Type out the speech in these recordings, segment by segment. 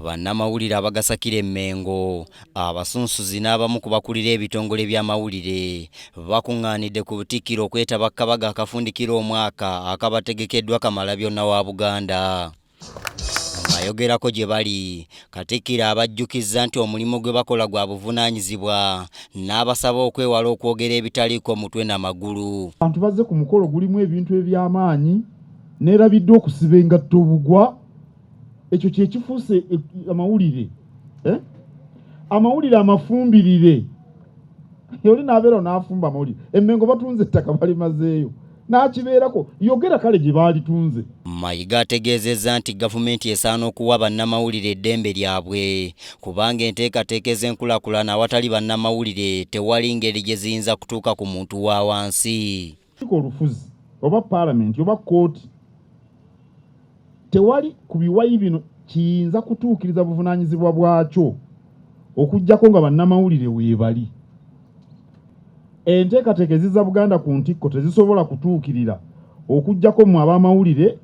Bannamawulire abagasakira e Mmengo, abasunsuzi n'abamu ku bakulira ebitongole by'amawulire bakuŋŋaanidde ku Butikkiro okwetaba ku kabaga akafundikira omwaka akabategekeddwa Kamalabyonna wa Buganda. Ng'ayogerako gye bali, Katikkiro abajjukizza nti omulimu gwe bakola gwa buvunaanyizibwa n'abasaba okwewala okwogera ebitaliiko mutwe na magulu. Abantu bazze ku mukolo gulimu ebintu eby'amaanyi, neerabidde okusiba engatto obugwa. Ekyo kye kifuuse amawulire, eh? Amawulire amafumbirire. Oli n'abeera n'afumba amawulire. Emmengo batunze ettaka balimazeeyo. N'akibeerako yogera kale gye baalitunze. Mayiga ategeezezza nti gavumenti esaana okuwa bannamawulire eddembe lyabwe kubanga enteekateeka ez'enkulaakulana awatali bannamawulire tewali ngeri gye ziyinza kutuuka ku muntu wa wansi. Olufuzi oba paalamenti oba kkooti, tewali ku biwayi bino kiyinza kutuukiriza buvunaanyizibwa bwakyo okuggyako nga bannamawulire weebali. Enteekateeka ezizza Buganda ku ntikko tezisobola kutuukirira okuggyako mmwe ab'amawulire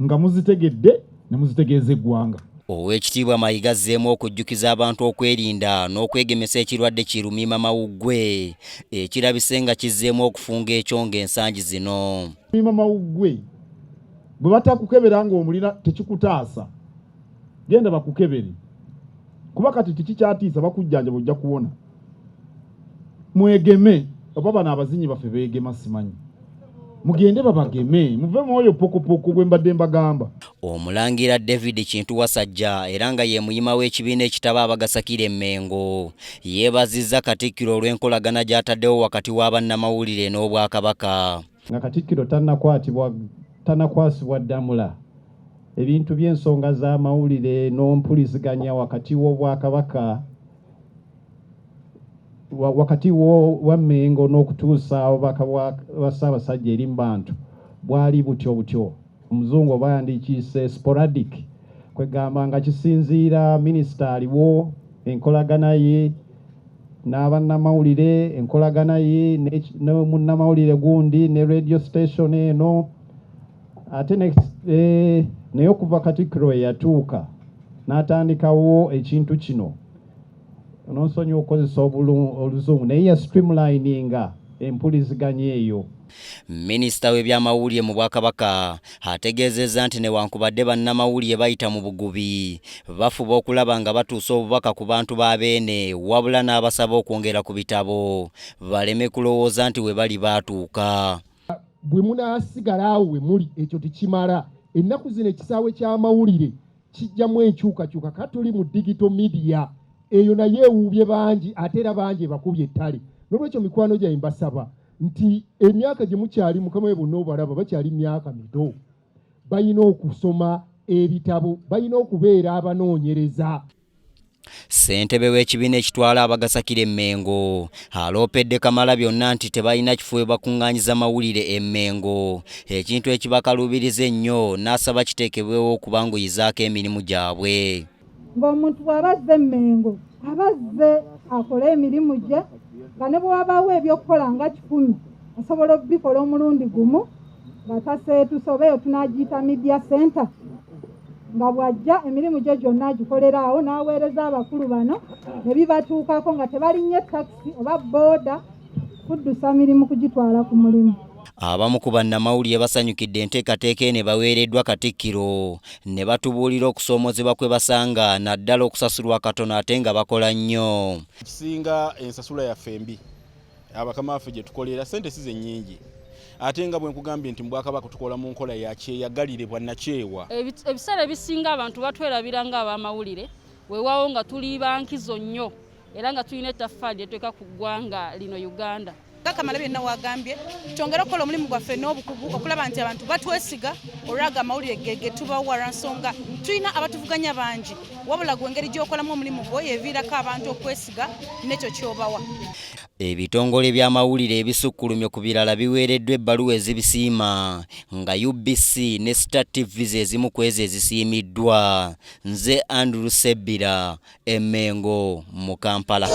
nga muzitegedde ne muzitegeeza eggwanga. Oweekitiibwa Mayiga azzeemu okujjukiza abantu okwerinda n'okwegemesa ekirwadde ki lumiimamawuggwe ekirabise nga kizzeemu okufunga ekyonga ensangi zino. Lumiimamawuggwe bwe batakukebera ng'omulina tekikutaasa, genda bakukebere kuba kati tekikyatiisa, bakujjanjaba ojja kuwona. Mwegeme, oba bano abazinyi baffe beegema simanyi, mugende babageme muve mu oyo pokopoko gwe mbadde mbagamba. Omulangira David Kintu Wasajja era nga ye muyima w'ekibiina ekitaba abagasakira e Mmengo yeebazizza Katikkiro olw'enkolagana gy'ataddewo wakati wa bannamawulire n'Obwakabaka. Nga Katikkiro tannakwasibwa Ddamula, ebintu by'ensonga z'amawulire n'ompuliziganya wakati w'Obwakabaka, wakati wa Mmengo n'okutuusa obubaka bwa Ssaabasajja eri mu bantu bwali butyo butyo. Omuzungu oba yandikiise sporadic, kwegamba nga kisinziira minisita aliwo, enkolagana ye n'abannamawulire, enkolagana ye ne munnamawulire gundi ne radio station eno. Ate naye okuva Katikkiro eyatuuka n'atandikawo ekintu kino, nonsonyiwa okukozesa oluzungu, naye ya streamlininga empuliziganya eyo. Minisita w'ebyamawulire mu Bwakabaka ategeezezza nti newankubadde bannamawulire bayita mu bugubi, bafuba okulaba nga batuusa obubaka ku bantu ba Beene, wabula n'abasaba okwongera ku bitabo baleme kulowooza nti we bali baatuuka. Bwe munaasigala awo we muli ekyo tekimala. Ennaku zino ekisaawe ky'amawulire kijjamu enkyukakyuka, ka tuli mu digital media, eyo naye ewuubye bangi ate era bangi ebakubye ettale. N'olwekyo mikwano gyange, mbasaba nti emyaka gye mukyali, mukama we bonna obalaba bakyali myaka mito, balina okusoma ebitabo, balina okubeera abanoonyereza. Ssentebe w'ekibiina ekitwala abagasakira e Mmengo aloopedde Kamalabyonna nti tebalina kifo we bakuŋŋaanyiza mawulire e Mmengo, ekintu ekibakaluubiriza ennyo, n'asaba kiteekebwewo okubanguyizaako emirimu gyabwe. Ng'omuntu bw'aba azze Mmengo, aba azze akole emirimu gye, nga ne bwe wabaawo ebyokukola nga 100 asobola okubikola omulundi gumu nga taseetuse, oba eyo tunaagiyita media center, nga bw'ajja emirimu gye gyonna agikolera awo n'aweereza abakulu bano ne bibatuukako nga tebalinnye takisi oba booda kuddusa mirimu kugitwala ku mulimu. Abamu ku bannamawulire basanyukidde enteekateeka eno ebaweereddwa Katikkiro ne batubuulira okusoomoozebwa kwe basanga, naddala okusasulwa katono ate nga bakola nnyo. Kisinga ensasula yaffe embi, abakama baffe gye tukolera ssente si ze nnyingi, ate nga bwe nkugambye nti mu Bwakabaka tukola mu nkola ya kyeyagalire, bwannakyewa. Ebiseera ebisinga abantu batwerabira ng'abamawulire, weewaawo nga tuli bankizo nnyo era nga tulina ettaffaali lyetuteeka ku ggwanga lino Uganda. Nga Kamalabyonna wagambye, twongere okukola omulimu gwaffe n'obukugu okulaba nti abantu batwesiga olwaga amawulire ge tubawa, lwa nsonga tulina abatuvuganya bangi, wabula gwe engeri gy'okolamu omulimu gwo yeviirako abantu okwesiga n'ekyo ky'obawa. Ebitongole by'amawulire ebisukkulumye ku birala biweereddwa ebbaluwa ezibisiima, nga UBC ne Star TV ze zimu ku ezo ezisiimiddwa. Nze Andrew Sebbira, e Mmengo mu Kampala.